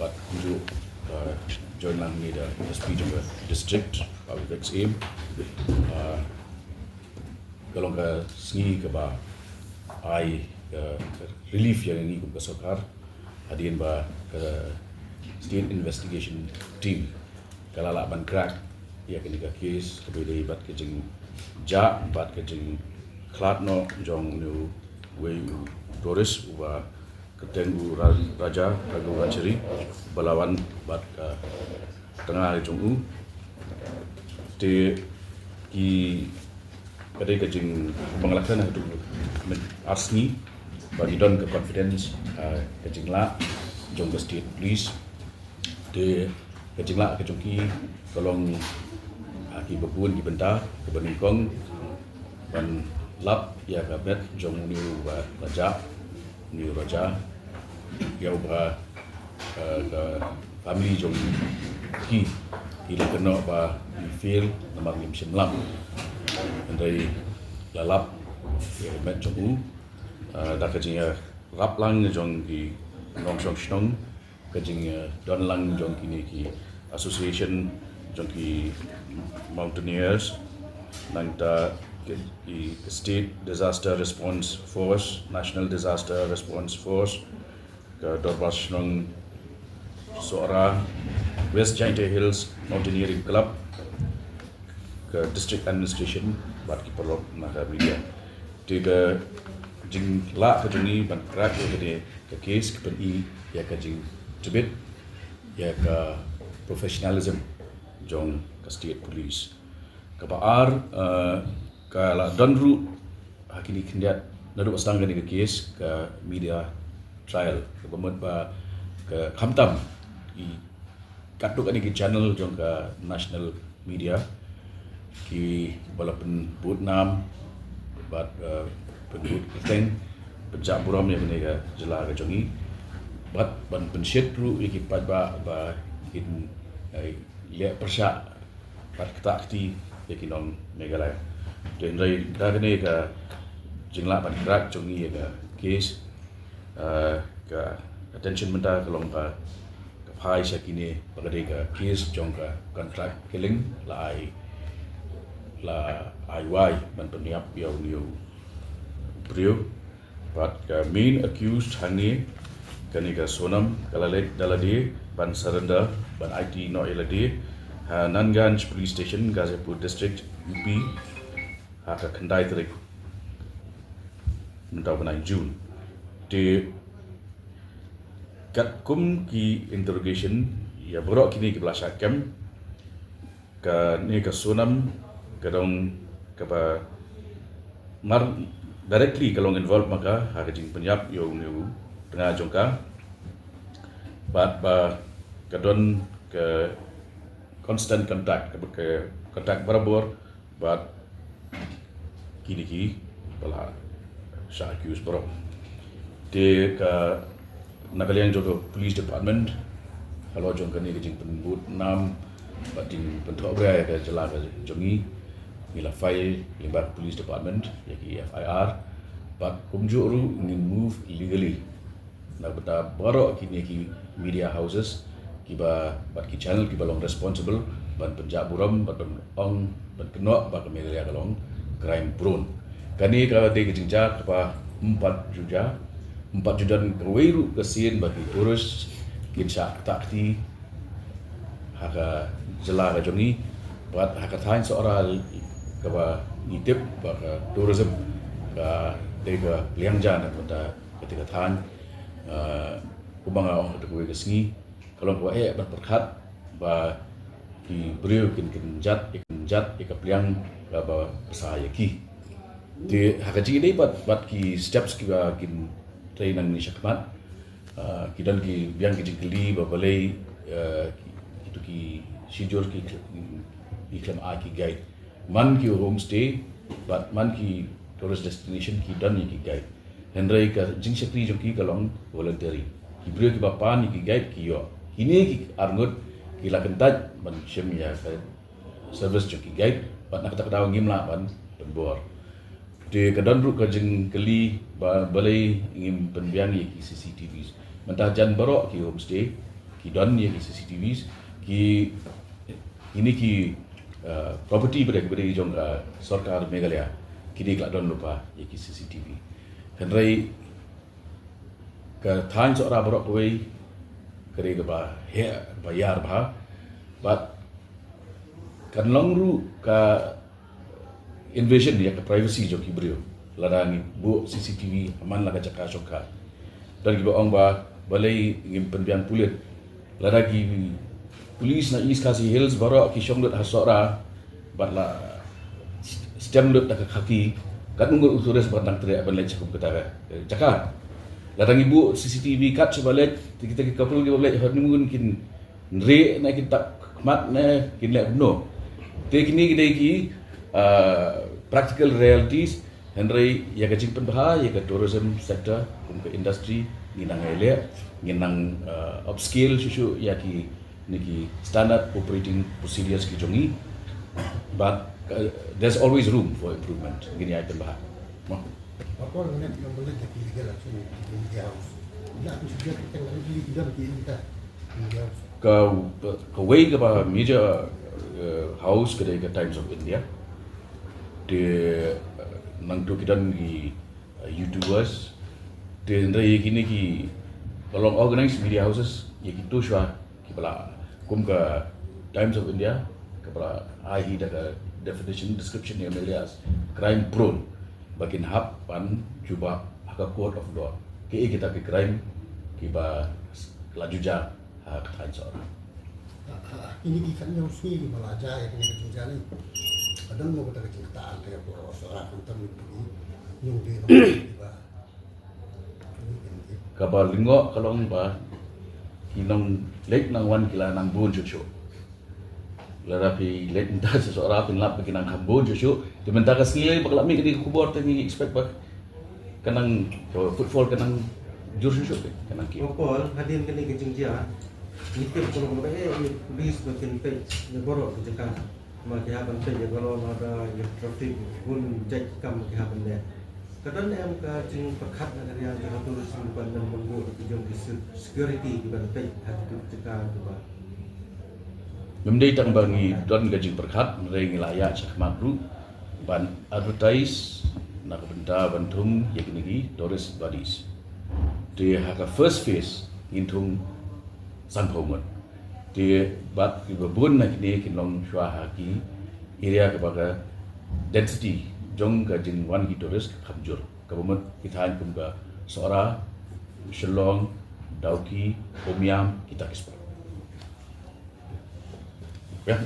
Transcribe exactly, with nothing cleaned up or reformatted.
Bad kumjuh, uh, join lang ni da S P jong ka district, Bah Vivek Syiem. Uh, ka long ka sngi kaba ai ka relief ïa ngi kum ka sorkar. Hadien ba ka State Investigation Team ka la lah ban crack ïa kane ka case kaba ïadei bad ka jingjah bad ka jingkhlad noh jong une uwei u tourist uba kyrteng u Ra-, Raja Raghuvanshi Sri, ba la wan bad ka tnga jong u. Te ki, ka dei ka jing, ba nga la kren ha kato ka ar sngi ba ngi don ka confidence, ah, ka jinglah jong ka State Police. Te ka jinglah ka jong ki ka long, ah, kiba bun ki bynta, kaba nyngkong ban lap ïa ka met jong une uba la jah, une u Raja, ïa uba, eh, ka family jong ki, ki la kynnoh ba ngi fail namar ngim shym lam. Hynrei la lap ïa ka met jong u, eh, da ka jingïarap lang jong ki nongshong shnong, ka jing, eh, don lang jong kine ki association jong ki mountaineers, nangta ki, ki State Disaster Response Force, National Disaster Response Force, ka Dorbar Shnong Sohra, West Jaintia Hills Mountaineering Club, ka District Administration, bad ki paralok na ka media. Te ka jinglah ka jong ngi ban crack ïa kane ka case ka pyni ïa ka jingjubit ïa ka professionalism jong ka State Police. Kaba ar, eh, ka la don ruh ha kine khyndiat naduh ba sdang kane ka case ka media trial, kaba mut ba ka khamtam ki katto katne ki channel jong ka national media kiba la pynbud nam bad, eh, pynbud kyrteng, pynjah burom ïa kane ka jylla ka jong ngi bad ban pynshit ruh ïa ki paidbah ba kin, eh, leh pyrshah bad ktah kti ïa ki nong Meghalaya. Te hynrei da kane ka jinglah ban crack jong ngi ïa ka case, eh, ka attention mynta ka long ba ka phai sha kine ba ka dei ka case jong ka contract killing la ai, la ai wai ban pynïap ïa une u briew. Bad ka main accused hangne, kane ka Sonam, ka la leit da lade ban surrender, ban aiti noh ïa lade ha Nanganj Police Station, Ghazipur District, U P, ha ka khyndai tarik mynta u bnai June. Te katkum ki interrogation ïa baroh kine kiba la shah kem, kane ka Sonam ka dang kaba mar directly ka long involved ma ka ha ka jingpynïap ïa une u tnga jong ka. Bad ba ka don ka constant contact, ka, ka contact barabor bad kine kiba la shah accuse baroh. Te ka na ka liang jong ka police department, halor jong kane ka jingpynbud nam bad jingpynthohbria ïa ka jylla ka jong ngi, ngi la file lyngba ka police department ïa ki F I R bad kumjuh ruh ngin move legally na ka bynta baroh kine ki media houses kiba, bad ki channel kiba long responsible ban pynjah burom bad ban ong, ban kynnoh ba ka Meghalaya ka long crime prone. Kane ka dei ka jingjia kaba ym pat ju jia, ym pat ju don kawei ruh ka sien ba ki tourist kin shah ktah kti ha ka jylla ka jong ngi bad ha ka thaiñ Sohra kaba ngi tip ba ka tourism ka dei ka pliang ja na ka bynta kata ka thaiñ. Ah, kumba nga ong ha kawei ka sngi, ka long kaba eh ban pyrkhat ba ki briew kin, kin jat, kin jat ïa ka pliang kaba pyrsa ïa ki. Te ha ka jingïadei bad, bad ki steps kiba kin trei nangne shakhmat, ah, ki don ki biang ki jingkylli ba balei, ah, ki, kito ki shijur ki khlem, ki khlem ai ki guide. Man ki homestay bad man ki tourist destination ki don ïa ki guide. Hynrei ka jingshakri jong ki ka long voluntary. Ki briew kiba pan ïa ki guide ki ïoh. Kine ki arngut ki la kyntait ban shim ïa ka service jong ki guide bad na kata ka daw ngim lah ban pynbor. Te ka don ruh ka jingkylli ba balei ngim pynbiang ïa ki C C T Vs. Mynta jan baroh ki homestay Ki don ïa ki C C T Vs, ki, kine ki, eh, property ba dei, ba dei jong ka sorkar Meghalaya, kine ki la don lypa ïa ki C C T V. Hynrei ka thaiñ Sohra baroh kawei ka dei kaba heh, kaba ïar bha. Bad kan long ruh ka invasion ïa ka privacy jong ki briew lada ngi buh C C T V ha man la ka jaka shongkha. Don kiba ong ba balei ngim pynbiang pulit. Lada ki police na East Khasi Hills baroh ki shong lut ha Sohra bad la stem lut da ka khaki, katno ngut u tourist ba dang treh ban leit sha kum kata ka, eh, jaka. Lada ngi buh C C T V kat sha ba leit, te kita ki couple kiba leit honeymoon kin rieh ne kin tap khmat ne kin leh kumno. Te kine ki dei ki, ah, practical realities. Hynrei ïa ka jingpynbha ïa ka tourism sector kum ka industry, ngi nang ïaleh, ngi nang, ah, upscale shuh shuh ïa kine ki standard operating procedures ki jong ngi. But, uh, there's always room for improvement. Ngin ïai pynbha. Mo. Ba kol ngam ïoh ban leit ïa ki legal action ki media house. Ïa ki shu jia ki teng lagi ki don ki ïa kita media house. Ka, kawei kaba major, eh, house ka dei ka Times of India. Te, eh, nangtu ki don ki, eh, YouTubers. Te hynrei kine ki, ka long organized media houses, ïa kito shuwa kiba la, kum ka Times of India, kaba la ai hi da ka definition, description ïa Meghalaya as crime prone, ba kin hap ban jubab ha ka court of law. Kiei kita ki crime kiba la ju jia ha ka thaiñ Sohra. Ha, ha, kine ki khatnïew sngi kiba la jia ïa kane ka jingjia ne. Ka don mo kata ka jingktah ïa ka por Sohra khamtam ïa ki nongdie nongdie kiba Kaba lyngngoh ka long ba ki nongleit nongwan ki la nang bun shuh shuh. Lada phi leit mynta sha Sohra phin lap ba ki nang kham bun shuh shuh. Te mynta ka sngi lei ba ka la mih kane ka khubor te ngi expect ba ka nang, ka footfall ka nang jur shuh shuh, ka nang kiew. Ba Paul, hadien kane ka jingjia, ngi tip ka long ba eh ïa police ba kin peit ïa baroh ka jaka. Ma ki hap ban peit ïa ka law and order, ïa traffic, bun jait kam ki hap ban leh. Ka don em ka jingpyrkhat na ka liang jong ka tourism department ban buh ki jong ki se-, security ki ban peit ha ki jaka kiba. Ngim dei tang ba ngi don ka jingpyrkhat, hynrei ngi la ïaid shakhmat ruh ban advertise na ka bynta ban thung ïa kine ki tourist buddies. Te ha ka first phase ngin thung sanphew ngut. Te bad kiba bun na kine kin long shuwa ha ki area kaba ka density jong ka jingwan ki tourist ka kham jur. Kaba mut ki thaiñ kum ka Sohra, Shillong, Dawki, Umiam, kita ki spot. Ya.